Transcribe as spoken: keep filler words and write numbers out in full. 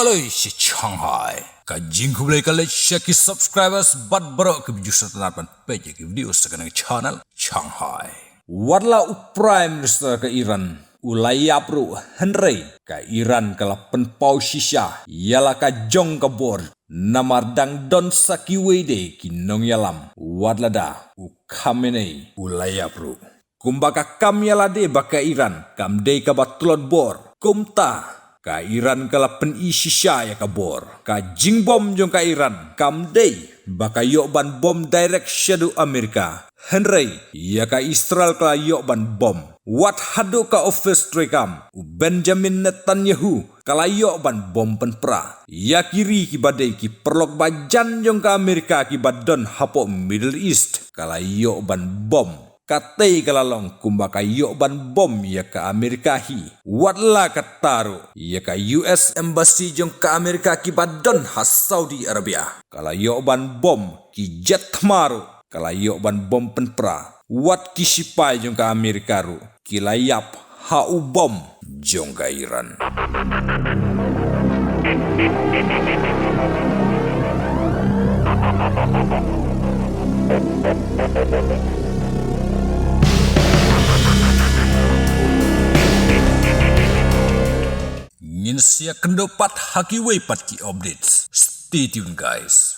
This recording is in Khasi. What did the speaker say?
Khlei sha Shanghai. Ka jingkhublei ka leit sha ki subscribers bad baroh ki ba ju sngewtynnat ban peit ïa ki video sha kane ka channel Shanghai. Wat la u Prime Minister ka Iran u la ïap ruh, hynrei ka Iran ka la pynpaw shisha ïa la ka jong ka bor, namar dang don sa kiwei de ki nongïalam, wat lada u Khamenei u la ïap ruh. Kumba ka kam ïa lade ba ka Iran kam dei kaba tlot bor, kumta ka Iran ka la pyni shisha ïa ka bor. Ka jingbom jong ka Iran kam dei ba ka ïoh ban bom direct shaduh Amerika, hynrei ïa ka Israel ka la ïoh ban bom. Wat haduh ka office treikam u Benjamin Netanyahu ka la ïoh ban bom pynpra. Ïa ki ri ki ba dei ki paralok ba jan jong ka Amerika ki ba don hapoh Middle East ka la ïoh ban bom. Katei ka la long kumba ka ïoh ban bom ïa ka Amerika hi. Wat la katta ruh, ïa ka U S Embassy jong ka Amerika ki ba don ha Saudi Arabia ka la ïoh ban bom. Ki jet thma ruh ka la ïoh ban bom pynpra. Wat ki sipai jong ka Amerika ruh ki la ïap ha u bom jong ka Iran. Ngin sa ïakynduh pat ha kiwei pat ki updates. Stay tuned, guys.